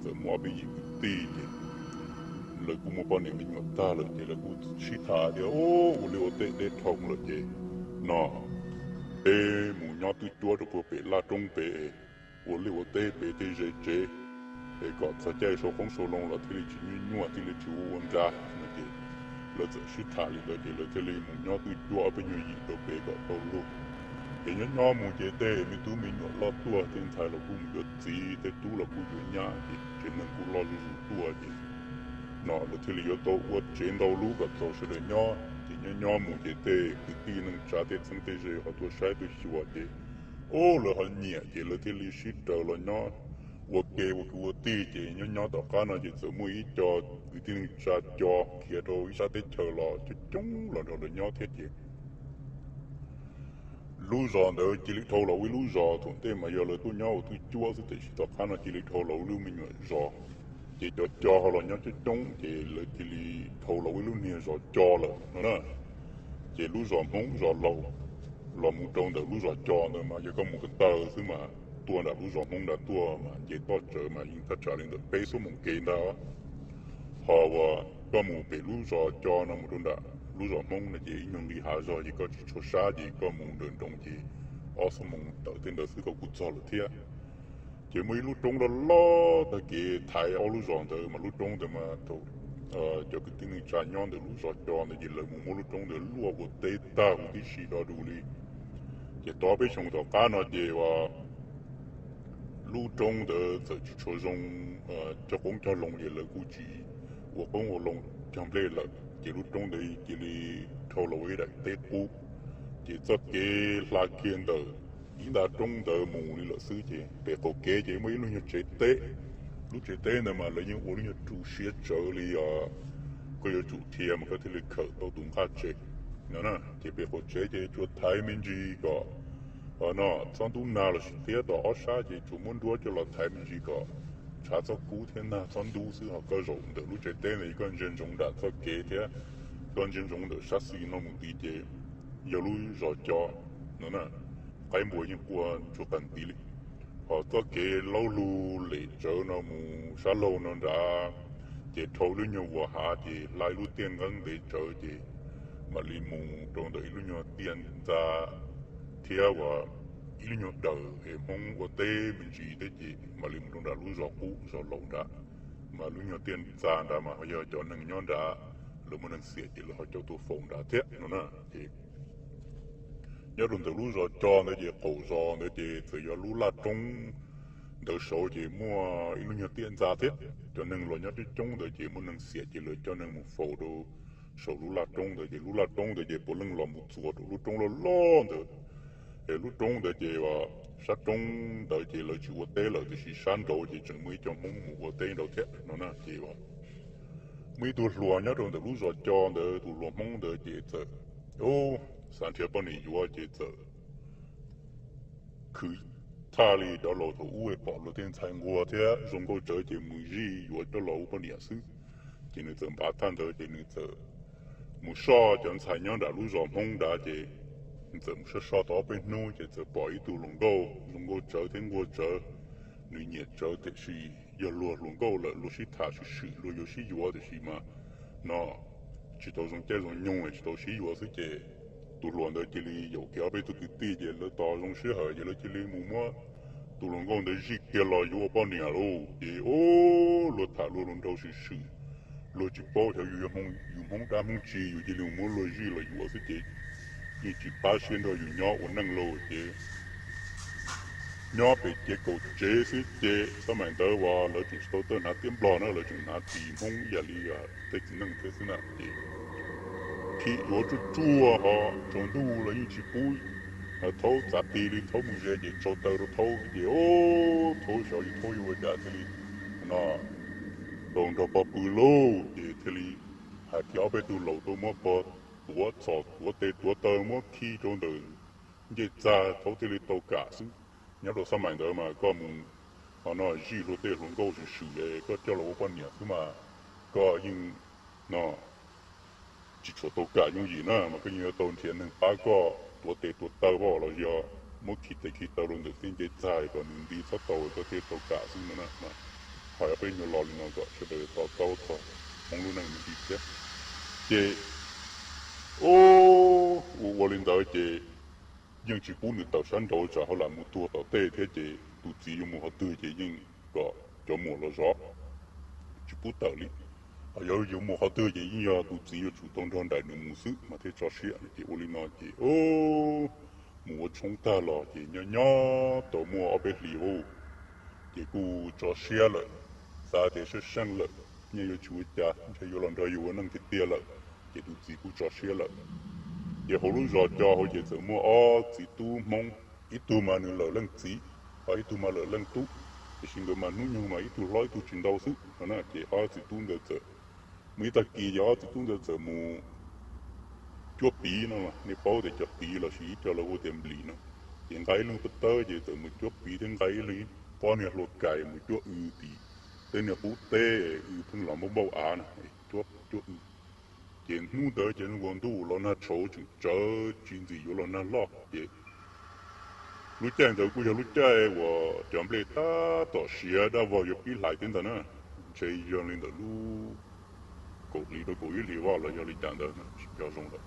txawm muaj ob peb yim kwv tij ces lawv kuj muaj poj niam me nyuam tag lawm ces lawv kuj sib tham tias, Ua li ua teb deb dhau lawm ces no peb mus nyob twj cuab rau puag pem laj roob pem, ua liaj ua teb pem tej ze tsev, es kom txog caij sau qoob sau loo los thiaj li tsis nyuaj nyuaj thiaj li tsis ua ua nra no ces lawv txawm sib tham li ntawd ces lawv thiaj li mus nyob twj cuab ob peb nyuag yim rau pem kom tau luag. Ces nyob nyob mus ces tej me tub me nyuam loj tuaj, tej ntxhais los kuj mus yuav txiv, tej tub los kuj yuav nyab ces tsev neeg kuj loj zuj zus tuaj ces no lawv thiaj li yuav tau ua tsev ntau lub kom txaus sawv daws nyob. Ces nyob nyob mus ces tej kwv tij neej tsa tej txheeb tej ze ho tuaj saib tuaj xyuas ces, ub, lawv ho nyiam ces lawv thiaj li sib raws los nyob ua ke ua kwv ua tij. Ces nyob nyob tom qab no ces txawm muaj ib co kwv tij neej tsa co khiav rau ib sab teb chaws los coob coob los nrog lawv nyob thiab ces lub zos ntawd cia li dhau los ua ib lub zos. Thaum ntej mas yog lawv tuaj nyob ua twj cuab xwb, tiam sis tom qab no cia li dhau los ua lub me nyuam zos. Ces cov co ho los nyob coob coob ces lawv cia li dhau los ua ib lub niag zos co lawm no na. Ces lub zos Hmoob zos laus los mus rau ntawm lub zos co ntawd mas yog koj mus ko taw xwb mas tuaj nram lub zos Hmoob nrad tuaj mas nce toj tsawv mas yeej thaj tsam li ntawm peb xuab moos kev ntag. Ho uas koj mus pem lub zos co no mus rau nram lub zos Hmoob no ces ib nyuag nqis hav zog ces koj tsis tshua sab ces koj mus nrawm nroos ces ob xuab moos tawm tej ntawd xwb koj kuj txog lawm thiab. Ces muaj ib lub roob loj loj tag kev thaiv ob lub zos ntawd mas lub roob ntawd mas thaum cov kwv tij neej tsa nyob ntawm lub zos co ntawd ces lawv mus muab lub roob ntawd luaj ua teb tag huv tib si do du li. Ces tau peb xyoos tom qab no ces uas lub roob ntawd txawm tsis tshua zoo cog qoob cog loo ces lawv kuj tsis ua qoob ua loo cog nplej lawm ces lub roob ntawd cia li dhau los ua ib daim teb qub. Ces txoj kev hla kiag ntawm ib nta roob ntawd mus li lawm xwb ces pem qaum kev ces muaj ib lub nyuag tsev teb. Lub tsev teb ntawd mas lawv yeej ua lub nyuag ru siab tsawv li os, koj yuav tsum dhia mas koj thiaj li khawm tau tus nqaj tsev no na. Ces pem qaum tsev ces tsuas thaiv me ntsis kom no txhob ntub nag los sis thiab tom ob sab ces tsuas muab nruab coj los thaiv me ntsis kom tshav txhob kub thiab nag txhob ntub xwb. Ho koj zaum ntawm lub tsev teb ntawd koj ntsia ntsoov nram txoj kev thiab koj ntsia ntsoov ntawm sab xis no mus tid ces yog lub zos co no na. Qaib npua yeej quaj ntsuag qas ntiv li. Ho txoj kev laub lug lem tsawv no mus sab laug no nrad ces dhau lub nyuag vuas hav ces hla ib lub tiaj nqeeb ntev tsawv ces mam li mus rau ntawm ib lub nyuag tiaj ntxa thiab uas ib lub nyuag dawm es Hmoob ua teb me ntsis thiab ces mam li mus rau nram lub zos qub zos laus nrad. Mas lub nyuag tiaj ntxa nrad mas ho yog cov neeg nyob nrad, lawv muaj neeg xiam ces lawv ho coj tuaj faus nrad thiab no na. Ces nyob rau ntawm lub zos co ntawd ces qaum zos ntawd ces txawm yog lub laj roob ntawd saud ces muaj ib lub nyuag tiaj ntxa thiab. Cov neeg los nyob coob coob ntawd ces muaj neeg xiam ces lawv coj neeg mus faus rau saum lub laj roob ntawd ces lub laj roob ntawd ces puav leej los mus txuas rau lub roob loj loj ntawd. Es lub roob ntawd ces sab roob ntawd ces lawv tsis ua teb lawm tiam sis sab nraud ces tseem muaj ib co Hmoob mus ua teb nraud thiab no na. Ces muaj ib tug hluas nyob rau ntawm lub zos co ntawd, tus hluas Hmoob ntawd ces txawm xav nrhiav poj niam yuav ces txawm khwv thaj li cov laus thaum ub pom luag tej ntxhais nquag thiab zoo nkauj tsawv ces mus zij yuav coj los ua poj niam xwb. Ces nws txawm npaj thaj ntawd ces nws txawm mus soj cov ntxhais nyob nram lub zos Hmoob nrad ces nws txawm mus soj soj tau ob peb hnub ces txawm pom ib tug hluas nkauj zoo nkauj tsawv thiab nquag tsawv. Nws nyiam tsawv tiam sis yog luag hluas nkauj lawm luag sib tham swm swm luag yuav sib yuav tiam sis mas no tsis tau zoo caij zoo nyoog tsis tau sib yuav xwb ces tus hluas ntawd cia li yaum kiag ob peb tug kwv tij ces lawv tos zoo sij hawm ces lawv cia li mus muab tus hluas nkauj ntawd zij kiag los yuav ua poj niam lauj. Ces luag tham luag hluas nraug swm swm, luag tsis paub xyov yus yog Hmoob dab Hmoob tsi yus cia li mus muab luag zij los yuav xwb ces yeej tsis pab siab nrog yus nyob ua neej lauj. Ces nyob pem ces kaum tsev xwb ces xab maim ntawd uas lawv tseem tsis tau tawm hnav tiab Nplog na, lawv tseem hnav tis Hmoob ib yam li tej txiv neej thiab xwb na. Ces thim yuav tsuj tsuag ho tsaus ntuj los yeej tsis pub thaub txav tis li, thaub mus ze ces tsaus taw rau thaub ces o, thaub xyov yus thaub yuav ua cas thiaj li no tau nrog pog pw lauj. Ces thiaj li hais kiag ob peb tug laus tuaj muab pog tuav txhom tuav tes tuav taw muab khi rau ntawm ncej txag, thaub thiaj li tau kam xwb. Nyob rau xab maim ntawd mas koj mus ho no zij luag tej hluas nkauj swm swm es koj coj los ua poj niam xwb mas koj yeej no tsis tshua tau kam yooj yim na, mas koj yeej yuav tau nrhiav neeg pab koj tuav tes tuav taw pab los yog muab khi tes khi taw rau ntawm tej ncej txag kom nws nti txhob tau koj thiaj tau kam xwb no na. hais ob peb nyuag lo li no kom sawv daws to taub txog Hmoob lub neej me ntsis thiab. Ces ua ua li ntawd ces yeej tsis pub nws tawm sab nraud tsam ho lam mus tuag tom tej thiab ces tus txiv yuav mus qhov twg ces yeej kom cov muam los zov, tsis pub tawm li. Yog yuav mus qhov twg ces yeej yog tus txiv yuav tsum tau nrog nraim nws mus xwb mas thiaj tso siab. Ces ua li no ces mus ua tshoob tag los ces nyob nyob tau muaj ob peb hlis ub, ces kuj tso siab lawm, xav tias sab seej lawm, yeej yuav tsis ua cas, ntshe yuav los nrog yus ua neej tiag tiag lawm, ces tus txiv kuj tso siab lawm. Ces hauv lub zos Co hauv ces txawm muaj ob txiv tub Hmoob, ib tug mas nws lawm leej txiv, ho ib tug mas lawm leej tub, tiam sis nkawd mas hnub nyoog mas ib tug hlob ib tug tsis ntau xwb no na. Ces ob txiv tub ntawd txawm, muaj ib tag kis ces ob txiv tub ntawd txawm mus cuab piv no, nej paub tias cov piv los sis ib co lawv hu tias nplis no, ces nqa ib lub pob tawb ces txawm mus cuab piv thiab nqa ib lub pob niag hlua kais mus cuab w tim tej niag qub teb, w pheej los npauj npauj av no, cuab cuab w. Ces hnub ntawd ces zoo nkaus ntuj los nag tshauv tseem tsawv tsis ntxim yuav los nag loj ces lub caij ntawd kuj yog lub caij uas cov nplej tab tom siav dab vog yuav pib hlais thiab ntag na, ntshe yog li ntawm lub kaum hlis rau kaum ib hlis vaj los yog li cas ntawd tsis nco zoo lawm.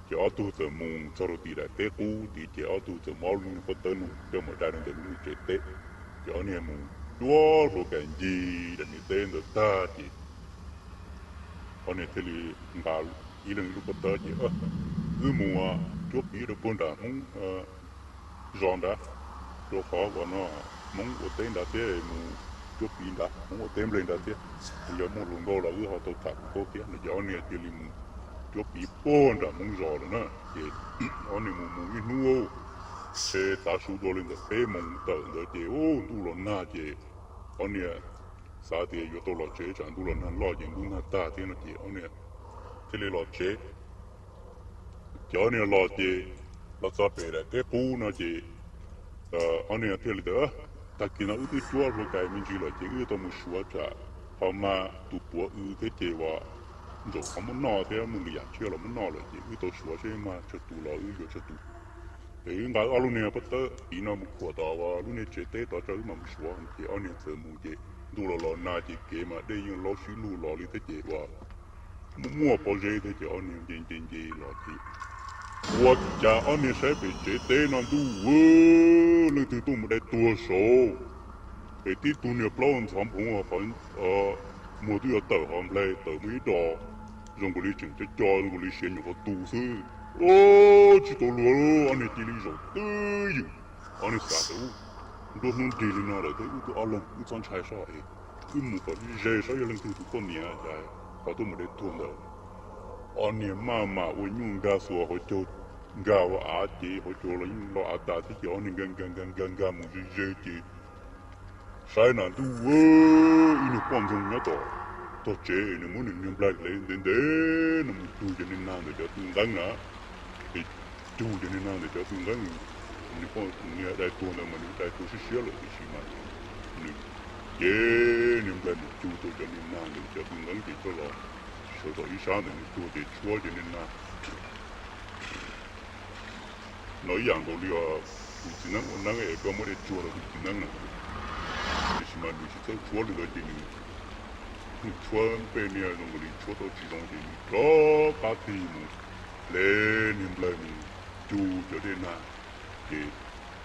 Ces ob tug txawm mus txog rau tim daim teb qub tid ces ob tug txawm muab ob lub niag pob tawb no coj mus dai rau ntawm lub niag tsev teb. Ces ob niag mus cuab hlua kais ncig daim niag teb ntawd tag ces ob niag thiaj li nqa ib leeg ib lub pob tawb ces wb mus cuab piv rau puag nram Hmoob zos nrad, rau qhov uas no Hmoob ua teb nrad thiab, mus cuab piv nrad Hmoob ua teb nplej nrad thiab, yog muaj hluas nkauj los wb ho tau tham hluas nkauj thiab no. Ces ob niag cia li mus cuab piv puag nram Hmoob zos lawm na. Ces ob niag mus mus ib hnub, ces tav su dua li ntawm peb moos tawm ntawd ces ub ntuj los nag ces ob niag xav tias yuav tau los tsev tsam ntuj los nag loj ces ntuj nag tag thiab no ces ob niag thiaj li los tsev. Ces ob niag los ces los txog pem daim teb qub no ces ob niag thiaj li tias, tag kis no wb twb cuab hlua kais me ntsis lawm ces wb tau mus suav tsam ho mag tus puav w thiab ces uas ntsaum qhov muab noj thiab muaj lwm yam tsiaj los muab noj lawm ces wb tau suav seb mag tsawg tus los wb yuav tsawg tus. Ces wb nqa ob lub niag pob tawb piv no mus khuam tom lub niag tsev teb tod tso wb mam mus suav. Ces ob niag txawm mus ces ntuj los los nag ces kev mas dej yeej laub sib lug los li thiab ces uas muaj muaj pob zeb thiab ces ob niag nce nce nce los ces ua cas ob niag saib pem tsev teb no ntuj, leej twg tuaj mus dai tuag saud, es tib tug niag plaub ntxhov nphoov, muag twb yuav tawm ho nplai tawm muaj ib dos zoo nkaus li tseem co co zoo nkaus li siav nyuam qhuav tu xwb. Tsis tau luag, ob niag cia li zaum twb ywm. Ob niag xav tias nruab hnub nrig li no lawm thiab wb twb ob leeg wb txhob ntshai soj es wb mus kom ze saib yog leej twg tus poj niam es ho tuaj mus dai tuag ntawd. Ob niag maj mam ua nyuj nkag xuas hauv caug, nkag ua av ces hauv caug los yeej lo av tas thiab ces ob niag nkag nkag nkag nkag nkag mus ze ze ces saib na ntuj, ib niag poj ntxoog nyob tom tog tsev nws muab nws niag nplaig hle ntev ntev no mus cug cov niag nag ntawm cov tw nqeeb na. Ces cug cov niag nag ntawm cov tw nqeeb, nws poj niam dai tuag ntawd mas nws dai tuag siab siab lawm tiam sis mas nws cev niag nplaig mus cug tau cov niag nag ntawm cov tw nqeeb ces coj los sawv tom ib sab ntawm nws tuag ces tshuab cov niag nag no ib yam nkaus li tus txiv neeb ua neeb es koj muab dej tsuag rau tus txiv neeb na. Tiam sis mas nws tsis txawj tshuab li ntawd ces nws tshuab npej niag zoo nkaus li tshuab tau tsis zoo ces nws rov qab tig mus hle niag nplaig mus cug cov dej nag. Ces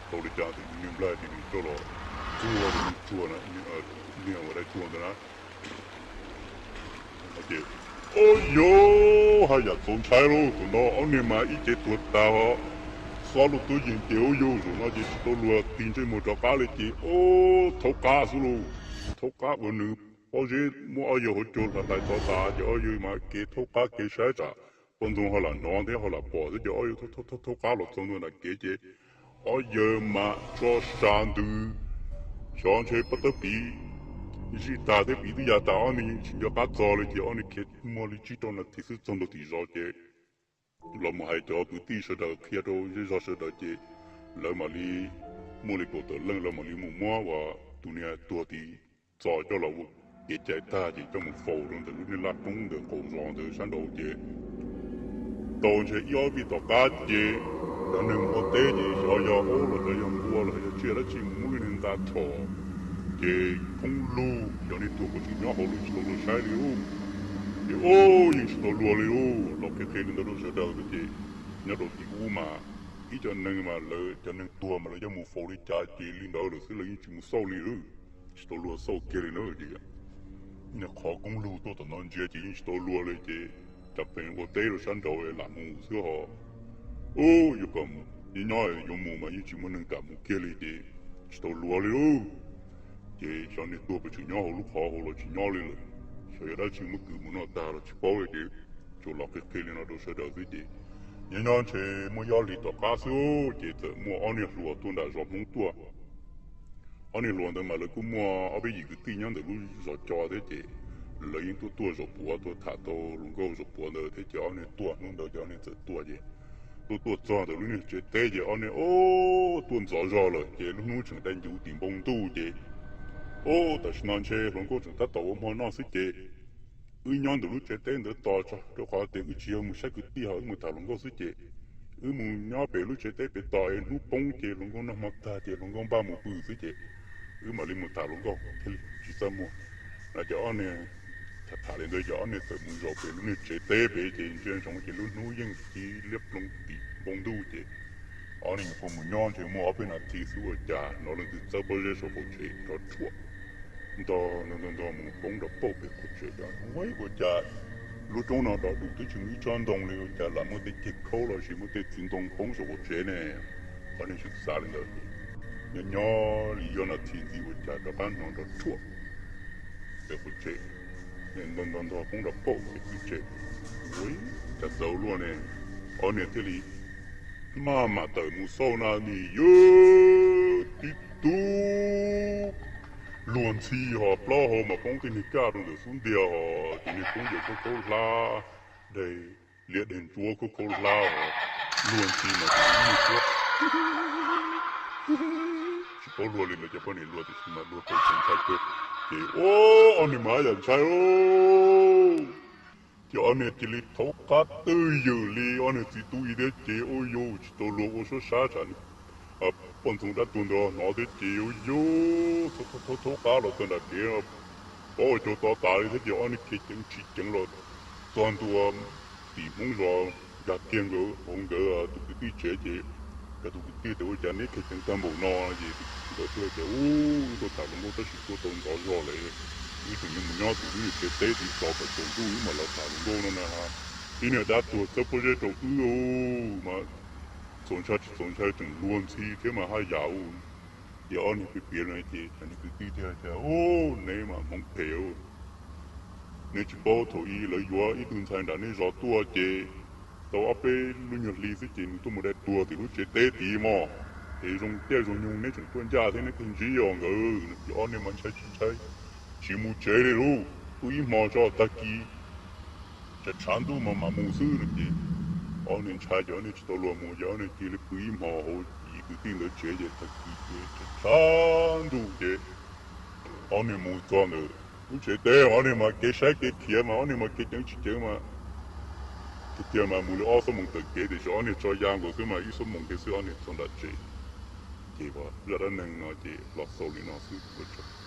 tau li cas ces niag nplaig ces nws coj los txuag rau niag tsuag, niag uas dai tsuag ntawd na. Ces, o yog haj yam txaus ntshai lauj, thaum no ob niag mas ib ce tuag tas, xob lub tub yees ces ua yog zaum no ces tsis tau luag tig ntsej muag rov qab li ces o thaub qab xwb lauj. Thaub qab uas nws pob zeb muab ob yawg hauv caug hlais hlais txog tas ces ob yawg mas kev thaub qab kev saib tsam poj ntxoog ho lam hnov thiab ho lam pom thiab ces ob yawg thaub qab los txog ntua nram kev ces ob yawg mas tso sa ntws, xyov ntshe pob tawb piv zij tag thiab piv twb ya tas ob niag tsis nco qab txog li ces ob niag khiav muaj li tsib rau nas this xwb txog ntua tim zos ces los mus hais cov kwv tij sawv daws qhia rau zej zog sawv daws ces lawv mam li muaj li kaum tawm leej lawv mam li mus muab uas tus niag tuag tid txo coj los ua kev cai tag ces coj mus faus rau ntawm lub niag laj roob ntawm qaum zos ntawd sab nraud ces tau ntshe ib ob vij tom qab ces cov neeg ua teb ces xyov yog aub los xyov yog npua los yog tsiaj dab tsi mus muab lub niag nta thom Ces khoob lug, cov niag tuag puas tseem nyob hauv los tsis tau luag saib li ub. Ces ub, yeej tsis tau luag li ub, los qhia qhia li ntawd rau sawv daws lawm ces nyob rau tim ub mas ib co neeg mas lawv cov neeg tuag mas lawv coj mus faus li cas ces li ntawd lawm xwb, lawv yeej tsis mus xauj li, tsis tau luag xauj kiag li na. Ces niag qhov khoob lug tuaj tom no ntsia ces yeej tsis tau luag li ces cas pheej ua teb rau sab nraud lam mus xwb ho. Ub, yuav kom nyob nyob yuav mus mas yeej tsis muaj neeg kam mus kiag li ces tsis tau luag li ub. Ces xyov niag tuag puas tseem nyob hauv lub qhov hauv los tsis nyob li lawm, xyov yog dab tsi muab kwv mus noj tag los tsis paub li ces tsuas los qhia qhia li no rau sawv daws xwb ces nyob nyob ntshe muaj ib ob hlis tom qab xwb ces txawm muaj ob niag hluas tuaj nram zos Hmoob tuaj. Ob niag hluas ntawd mas lawv kuj muaj ob peb yim kwv tij nyob ntawm lub zos cov thiab ces lawv yeej tuaj tuaj zaum puav tuaj tham tau hluas nkauj zaum puav ntawd thiab ces ob niag tuaj hnub ntawd ces ob niag txawm tuaj ces tuaj tuaj txog ntawm lub niag tsev teb ces ob niag ub tuaj ntxov zog lawm ces lub hnub tseem dai ncuv tim npoo ntuj ces ub tam sim no ntshe hluas nkauj tseem tab tom ua hmo noj xwb ces wb nyob ntawm lub tsev teb ntawd tos tso, rau qhov tias wb tsis yog mus saib kwv tij ho wb mus tham hluas nkauj xwb ces wb mus nyob pem lub tsev teb pem tos es hnub poob ces hluas nkauj noj hmo tag ces hluas nkauj npaj mus pw xwb ces wb mam li mus tham hluas nkauj thiaj li tsis txaj muag. No ces ob niag tham tham li ntawd ces ob niag txawm mus zaum pem lub niag tsev teb pem ces ntsia ntsoov ces lub hnub yeej ci liab ploog tim npoo ntuj ces ob niag nyuam qhuav mus nyob ntshe muaj ob peb nas this xwb ua cas hnov leej twg txawb pob zeb saum qaum tsev nrov rhuaj ntog ntog ntog mus poob rau pauj pem qaum tsev. Ua cas lub roob no dov dus twb tsis muaj ib tsob ntoo li, ua cas lam muaj tej ceg khaub los sis muaj tej txiv ntoo poob saum qaum tsev ne? Ob niag tseem xav li ntawd ces nyob nyob li ib ob nas this ntxiv ua cas rov qab hnov nrov rhuaj pem qaum tsev, ntog ntog ntog poob rau pauj pem kwj tsev. Ua cas txawv luaj ne? Ob niag thiaj li maj mam tawm mus xauj na nim yog tib tug luag ntxhi ho plaub hau mas poob tej niag kaj rau ntawm xub ntiag ho ces niag khaub ncaws khaub khaub hlab, daim liab daim ntsuab khaub khaub hlab ho luag ntxhi mas tsis paub luag li lawv cov poj niam luag tiam sis mas luag tau txaus ntshai kawg. Ces ua ob niag mas yam ntshai ces ob niag cia li thaub qab twj ywm li ob niag txiv tub ib thiab ces ua yus tsis tau luag ua suab sab tsam poj ntxoog dab tuag ntawd hnov thiab ces ua yus thaub thaub qab los txog nram kev paub ua caug to tas li thiab ces ob niag khiav ceev tsis ceev los txog ntua tim Hmoob zos nkag kiag nkawd hauv nkawd tus kwv tij tsev ces nkawd tus kwv tij tias ua cas neb khiav ceev tag npaum no ces nkawd thiaj tias ub, wb tuaj tham hluas nkauj tab sis tuaj tau ntxov zog lawm, wb tseem yuav mus nyob tus wb niag tsev teb tid tos kom tsaus ntuj wb mam los tham hluas nkauj no na. Ib niag dab tuag txawb pob zeb rau wb mas txaus ntshai tsis txaus ntshai tseem luag ntxhi thiab mas haj yam ub. Ces ob niag piav piav no ces cov niag kwv tij thiaj tias ub, neb mas hmoov phem, neb tsis paub thaum ub lawv yuav ib tug ntxhais nram nej zos tuaj ces tau ob peb lub nyuag hli xwb ces nws tuaj mus dai tuag tim lub tsev teb tid mog, es zoo caij zoo nyoog neb tseem tuaj ncaj thiab neb thiaj ntsib os nkawd. Ces ob niag mas ntshai tsis ntshai, tsis mus tsev li lauj, pw ib hmo tso tag kis tsam tshav ntuj mas mam mus xwb no ces ob niag ntshai ces ob niag tsis tau luag mus ces ob niag cia li pw ib hmo hauv yim kwv tij ntawd tsev ces tag kis ces tshav ntuj ces ob niag mus txog ntawm lub tsev teb ob niag mas kev saib kev khiav mas ob niag mas kev ceev tsis ceev mas tiag tiag mas mus li ob xuab moos taw kev tiam sis ob niag tso ya nkaus xwb mas ib xuab moos kiag xwb ob niag txog nram tsev. Ces zaj dab neeg no ces los xaus li no xwb ua tsaug.